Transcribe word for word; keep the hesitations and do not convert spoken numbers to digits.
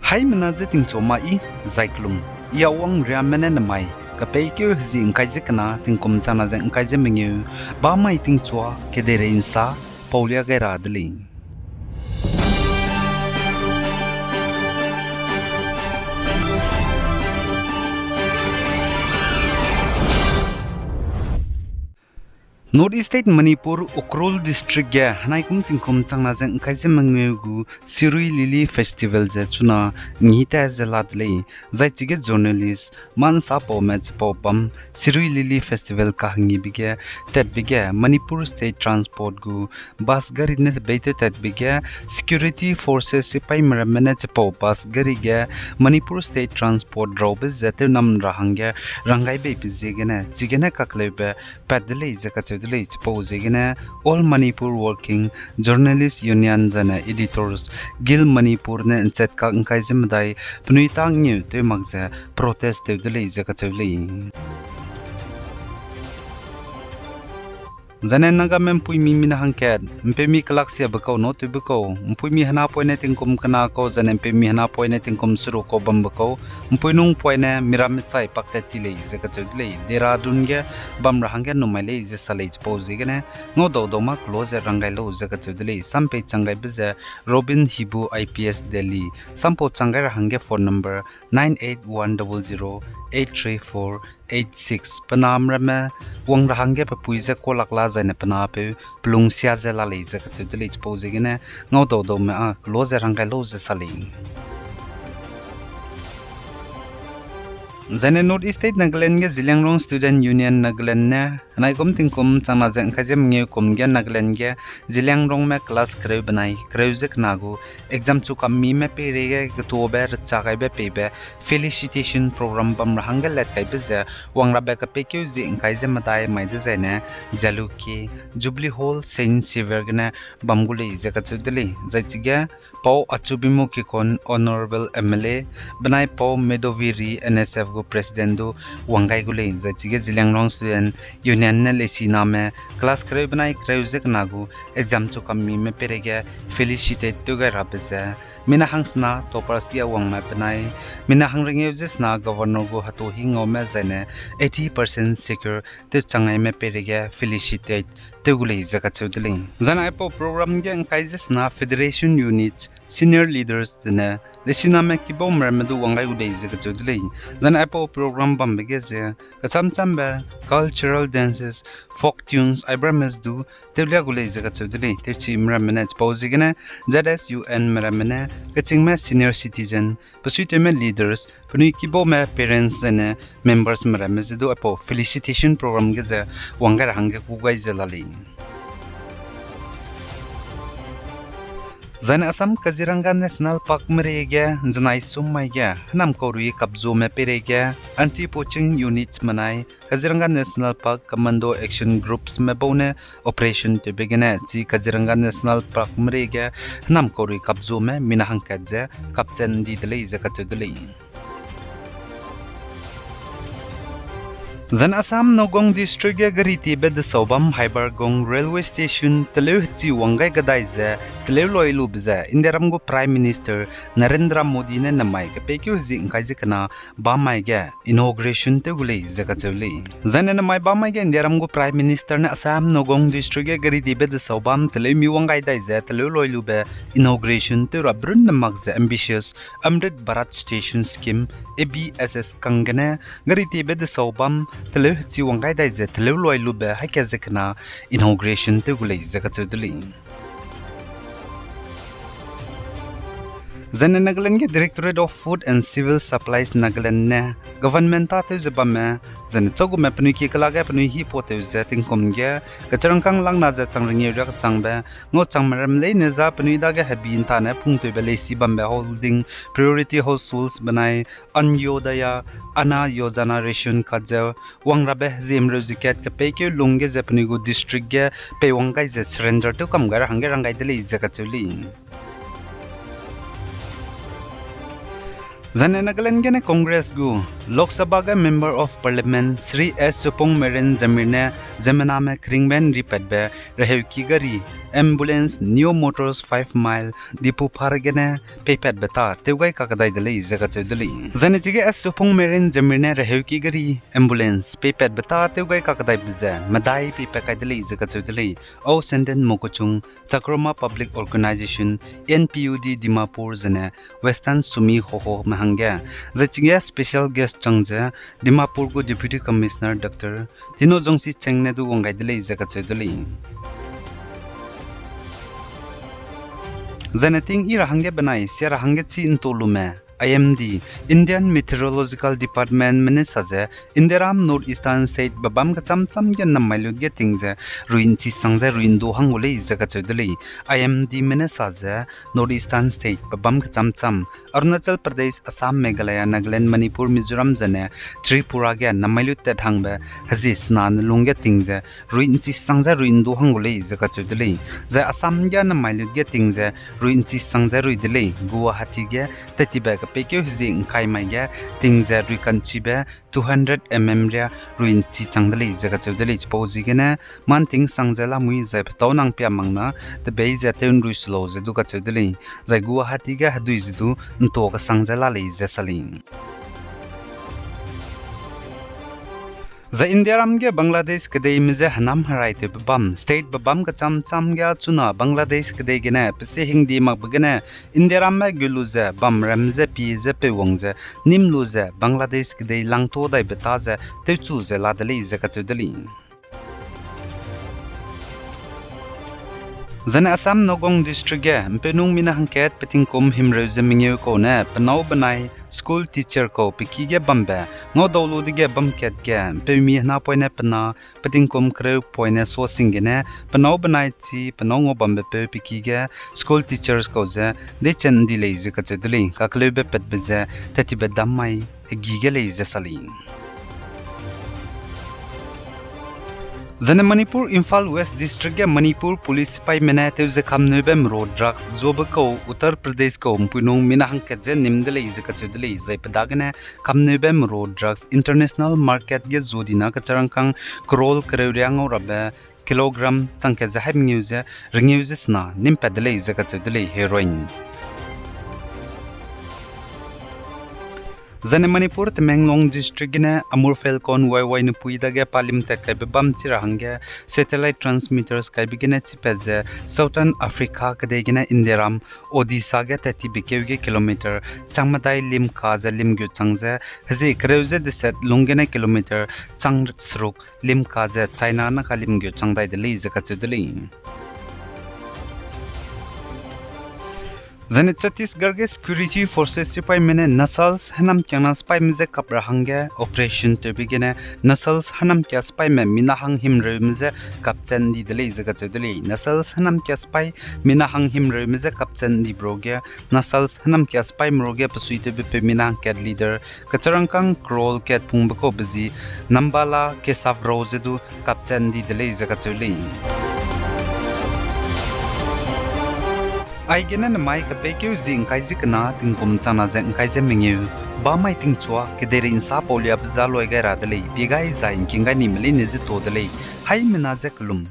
Haimena je tingchua ma i, zai kelum, i Awang Riame ne nemai kepeikeu hezi ngkai ze kena tingkum changna ze ngkai ze mengeu, bamai tingchua kedeirei nsa paulia gai ra de lei. North East State Manipur, Ukhrul District ge henaikum tingkum changna ze ngkai ze mengeu gu Shirui Lily Festival ze chuna ngi ta ze la de lei. Zai chige journalist mansa paume chipau bam Shirui Lily Festival kahengibe ge tatbe ge Manipur State Transport gu bus gari ne beitew tatbe ge security forces sipaime ramme ne chipau bus gari ge Manipur State Transport raube ze tewnam ra hangge ranggai beibe ziegene chigene kakleube pat de lei ze kacheu de lei. Chipau ziegene All Manipur Working Journalist Union zane Editors Guild Manipur ne nchat kak ngkai ze medai penui tâ ngeu tew mak ze protest tew de lei ze kacheu lei. Zane Nagame mpuimi mina hangkat, mpeumi kelak siabe kau no tewbe kau, mpuimi hena poine tingkum kena kau, zane mpeumi hena poine tingkum seruk kau bambe kau, mpuinung poine miramme chai paktat ti lei ze kacheu de lei. Dehradun ge bam ra hangge numai lei ze sa lei. Chipau ziegene ngau dau dau ma kelo ze ranggai lau ze kacheu de lei. Sam pei chang gaibe ze Robin Hibu I P S Delhi, sampau chang gai ra hangge phone number nine eight one double zero eight three four eight six. Pe name ramme wang ra hangge pe pui ze kualak la zaine pe napeu pelung sia ze la lei ze kacheu de lei. Chipau ziegene ngau dau daume â kelo ze ranggai lau ze sa lei. Zaine North East State Nagaland ge Zeliangrong Student Union Nagaland ne henaikum tingkum changna ze ngkai ze mengeu kum ge Nagaland ge Zeliangrongme class kereu benai kereu ze kena gu exam chu kammime peireige getuabe recha gaibe peibe felicitation program bam ra hangge lat kaibe ze wang rabe kepeikeu zie ngkai ze medai mai dezaine Jalukie Jubilee Hall Saint Xavier gene bam gu lei ze kacheu de lei. Zai chige pau Achubimukikon Honourable M L A benai pau Medoviri N S F gu President du wang gai gu lei. Zai chige Zeliangrong Student Union ne leisiname class kereu benai kereu ze kena gu exam chu kammime peireige felicitate tew gai rabe ze mina hangsena toppers ge wangme benai mina hangrengeu ze sena Governor gu hetu hi ngaume zaine eighty percent secure tew chang gaime peireige felicitate tew gu lei ze kacheu de lei. Zaine aipau program ge ngkai ze sena federation units, senior leaders zene leisiname kibaume ramme du wang gai gu lei ze kacheu de lei. Zaine aipau program bambe ge ze kecham chambe cultural dances, folk tunes, aibe ramme du tewlia gu lei ze kacheu de lei. Tewchime ramme ne chipau ziegene Z S U N me ramme ne kechîngme senior citizen, besuitewme leaders, penui kibaume parents zene members me ramme ze du aipau felicitation program ge ze wang gai ra hangge ku gai ze la lei. Zaine Assam Kaziranga National Park mereige nzenai sum mai ge hênam kaurui kapzume peireige anti-poaching units menai Kaziranga National Park Commando Action Groups me bau ne operation tewbe gene chi Kaziranga National Park mereige hênam kaurui kapzume mina hangkat ze kapchat di de lei ze kacheu de lei. Zaine Assam Nagaon District ge gari tiebe desau bam Haibargong Railway Station teleu hechi wang gai kadai ze teleu loi lube ze Indiaram gu Prime Minister Narendra Modi ne namai kepeikeu hezie ngkai ze kena bam mai ge inauguration tew gu lei ze kacheu lei. Zaine namai bam mai ge Indiaram gu Prime Minister ne Assam Nagaon District ge gari tiebe desau bam teleu mi wang gai dai ze teleu loi lube inauguration tew rabe runne mak ze ambitious Amrit Bharat Station Scheme, A B S S kang gene gari tiebe desau bam teleu hechi wang gai dai ze teleu loi lube haika ze kena inauguration tew gu lei ze kacheu de lei. Zaine Nagaland ge Directorate of Food and Civil Supplies Nagaland ne government tâtew ze bamme, zaine châugume penui ki kelage penui hipotew ze tingkum ge kechirangkâng langna ze chang rengeu riak changbe ngau changme ram leine za penui dage hebi ntane pungtewbe leisi bambe holding priority households benai Antyodaya Anna Yojana ration card ze wang rabe heziem reu ze kat kepeikeu lung ge ze penui gu district ge peiwang gai ze surrender tew kam gai ra hangge rang gai de lei ze kacheu lei. Zaine Nagaland gene Congress gu Lok Sabha ge Member of Parliament Shri S Supongmeren Jamir ne ziemmename keringbe ’nripatbe reheuki gari, ambulance, New Motors five Mile, Diphupar gene peipatbe tâ tewgai kakdai de lei ze kacheu de lei. Zaine chige S Supongmeren Jamir ne reheuki gari, ambulance peipatbe tâ tewgai kakdaibe ze medai peipat kai de lei ze kacheu de lei. Au Senden Mokochung, Chakroma Public Organisation, N P U D Dimapur zene Western Sumi Hoho me hangge, zai chige special guest chang ze Dimapur gu Deputy Commissioner Doctor Tino Jongsi Cheng ne du wang gai de lei ze kacheu de lei. Zaine ting yi ra hangge benai sia ra hangge chî ’ntu lume, I M D, Indian Meteorological Department me ne sa ze, Indiaram North Eastern State bebâm kechâm châm ge namai lut ge ting ze rui ’nchi sang ze rui ’ndu hang gu lei ze kacheu de lei. I M D me ne sa ze, North Eastern State bebâm kechâm châm, Arunachal Pradesh, Assam, Meghalaya, Nagaland, Manipur, Mizoram zene Tripura ge namai lut tat hangbe hezie sena ne lung ge ting ze rui ’nchi sang ze rui ’ndu hang gu lei ze kacheu de lei. Zai Assam ge namai lut ge ting ze rui ’nchi sang ze rui de lei. Guwahati ge tattibe kepeikeu hezie ’ngkai mai ge ting ze rui ka'nchibe two hundred mm ria rui ’nchi chang de lei ze kacheu de lei. Chipau ziegene manting sang ze lamui zai petâu nang pia mak na tebei ze tew ’nrui se lau ze du kacheu de lei. Zai Guwahati ge hedui ze du ’ntua kesang ze la lei ze sa lei. Zai Indiaram ge Bangladesh kedeime je henam heraitewbe bam, state bebâm kechâm châm ge chuna Bangladesh kedei gene pesie hingdi makbe gene Indiaramme gu lu ze bamram ze pie ze peuwang ze nîm lu ze Bangladesh kedei langtuâ daibe tâ ze tewchu ze la de lei ze kacheu de lei. Zaine Assam Nagaon District ge ’mpeunung mina hangkat petingkum himreu ze mengeu kau ne penâu benai school teacher kau pe ki ge bambe ngaudau lu dege bam kat ge ’mpeumi henapoine pena petingkum kereu poine suasing gene penâu benai chi penâu ngau bambe peu pe ki ge school teachers kau ze deichen ’ndi lei ze kacheu de lei. Kakeleube patbe ze tattibe dam mai hegi ge lei ze sa lei. Zaine Manipur Imphal West District ge Manipur Police sipaime ne tew ze kamneube merua drugs zuabe kau Uttar Pradesh kau ’mpuinung mina hangkat ze nîm de lei ze kacheu de lei. Zai pe dagene kamneube merua drugs international market ge zua dina kecharangkâng crore kereu ria ngau rabe kilogram changkat ze hai mengeu ze rengeu ze sena nîm pat de lei ze kacheu de lei heroin. Zaine Manipur Tamenglong District gene Amur Falcon Y Y nupui dage palim tat kaibe bam chi ra hangge satellite transmitters kaibe gene chipat ze Southern Africa kedei gene Indiaram Odisha ge tattibe keu ge kilometer changmedai limka ze limgu chang ze hezie kereu ze deset lung gene kilometer chang seruk limka ze China naka limgu chang dai de lei ze kacheu de lei. Zaine Chhattisgarh ge security forces sipaime ne Naxals hênamkiangna sipaime je kap ra hangge operation tewbe gene Naxals hênamkia sipaime mina hang himreume je kapchat ’ndi de lei ze kacheu de lei. Naxals hênamkia sipai mina hang himreume je kapchat ’ndibe ruage Naxals hênamkia sipaime ruage pesuitewbe peu mina hangkat leader kecharangkâng crore kat pungbe kau be zi Nambala Keshavrao je du kapchat ’ndi de lei ze kacheu lei. Aigene nemai kepeikeu zi ’ngkai ze kena tingkum changna ze ’ngkai ze mengeu, bamai tingchua kedeirei ’nsa pauliabe za loi gai ra de lei, pie gai zai ’ngking gai nime leine ze tuâ de lei, haimena ze kelum.